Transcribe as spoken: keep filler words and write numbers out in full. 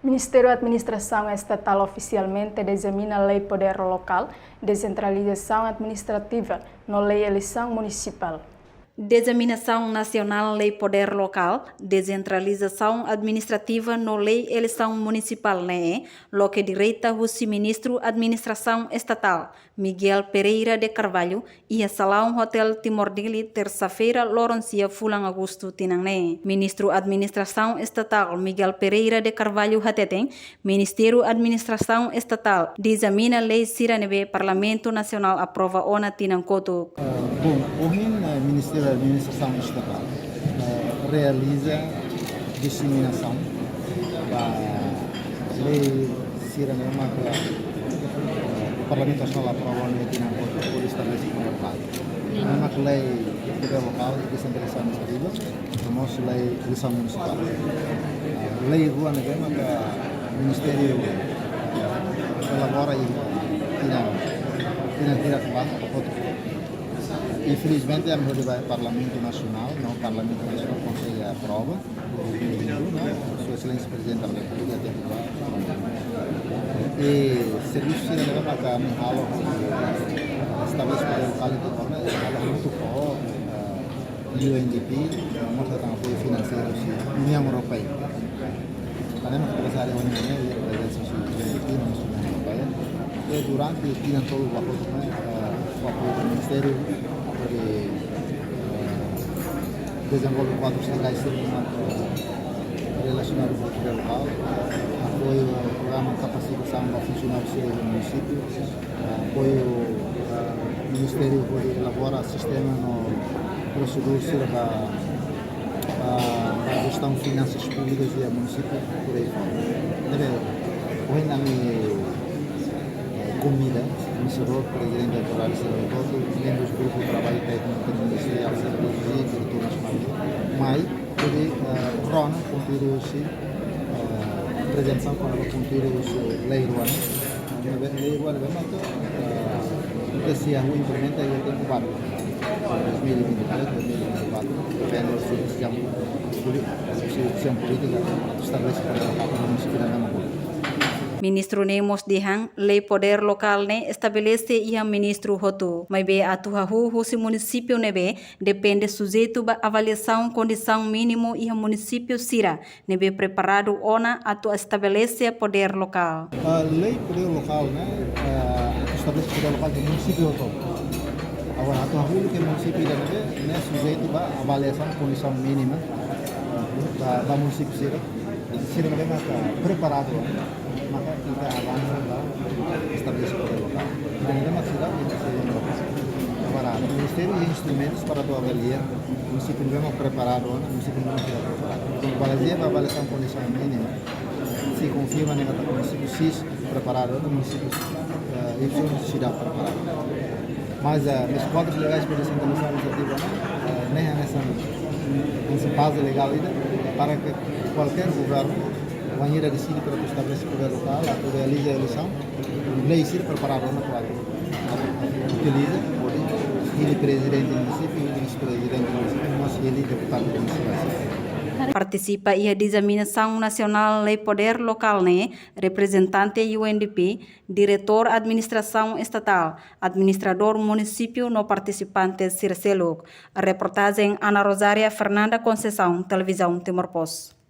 Ministériu Administrasaun Estatál ofisialmente dezamina Lei Podér Lokál, Desentralizasaun Administrativa no Lei Eleisaun Munisipál. Dezamina Nasionál Lei Podér Lokál, Desentralizasaun Administrativa no Lei Eleisaun Munisipál ne'e loke direta husi Ministru Administrasaun Estatál, Miguel Pereira de Carvalho, iha salaun Hotel Timor Dili, tersa-feira, loron sia fulan Agostu tinan ne'e. Ministru Administrasaun Estatál, Miguel Pereira de Carvalho, hateten, Ministériu Administrasaun Estatál dezamina lei sira ne'ebé Parlamentu Nasionál aprova ona tinan kotuk. Eh, bom, ohin, eh, Ministériu Administrasaun Estatál, eh, realiza diseminasaun ba lei sira ne'ebé mak, eh, Parlamentu Nasionál aprova ona tinan kotuk hodi estabelese podér lokál. Ne'ebé mak lei podér lokál, desentralizasaun administrativa, no mós lei eleisaun munisipál. Ah, lei rua ne'ebé mak ministériu elabora iha tinan, tinan hirak ba hotu. Infelizmente, ami hodi ba Parlamentu Nasionál, no Parlamentu Nasionál konsege aprova. Sua Exelénsia Prezidente da Repúblika iha tempu ba. I servisu sira ne'ebé mak ami halo, estabelese podér lokál iha Timor ne'e, halo hamutuk ho, eh, U N D P, eh, mós hetan apoiu finanseiru husi Uniaun Europeia. Tanba ne'e mak prezidente Uniaun Europeia, iha prezensa husi U N D P no husi Uniaun Europeia. I durante tinan tolu ba hotu ne'e, eh, ho apoiu do Ministériu, hodi, eh, dezenvolve kuadrus legais sira, eh, relasionadu ho podér lokál, apoiu programa kapasitasaun ba funsionáriu sira iha munisípiu, apoiu, eh, Ministériu hodi elabora sistema no prosedura sira ba, ba, ba jestaun finansas públikas iha munisípiu, por aí fora. Ne'ebé, ohin ami, eh, konvida, administradór, prezidente autoridade sira hotu, membrus grupu traballu tékniku ministeriál sira hotu, diretór nasionál, mai, hodi, eh, rona konteúdu husi, eh, aprezentasaun kona-ba konteúdu husi lei rua ne'e. Ne'ebé lei rua ne'ebé mak, eh, ita sei hahú implementa iha tempu badak. Dois mil e vinte e três, dois mil e vinte e quatro, depende se, se, se polítika estabelese para munisípiu ne'e. Ministru ne'e mós dehan, lei podér lokál ne'e estabelese iha ministériu hotu, maibé atu hahú husi munisípiu ne'ebé depende sujeitu ba avaliasaun kondisaun mínimu iha munisípiu sira ne'ebé preparadu ona atu estabelese podér lokál. Ah, lei podér lokál ne'e, ah, estabelese podér lokál iha munisípiu hotu. Agora, atu hahú iha munisípiu ida ne'ebé, ne'e sujeitu ba avaliasaun kondisaun mínima, ah, ba, ba munisípiu sira. Sira ne'ebé mak preparadu, maka ita avansa ba estabelese podér lokál. Ida ne'ebé mak sira, ita sei. Agora, ministériu iha instrumentus para atu avalia munisípiu ne'ebé mak preparadu, munisípiu ne'ebé mak seidauk preparadu. Bazeia ba avaliasaun kondisaun mínima, se konfirma ne'e katak munisípiu X preparadu, munisípiu, eh, Y seidauk preparadu. Mas, eh, mas kuadrus legais para desentralizasaun administrativa, eh, ne'e hanesan, hanesan baze legál ida, para que kualkér governu, bainhira deside para estabelese podér lokál, atu realiza eleisaun, lei sira preparadu ona para utiliza, hodi hili prezidente munisípiu, hili vise-prezidente munisípiu, mós hili deputadu munisipál. Partisipa iha diseminasaun nasionál lei podér lokál ne'e, reprezentante U N D P, diretór administrasaun estatál, administradór munisípiu no partisipante sira seluk. Reportajen Ana Rosária Fernanda Conceição, Televizaun Timor Post.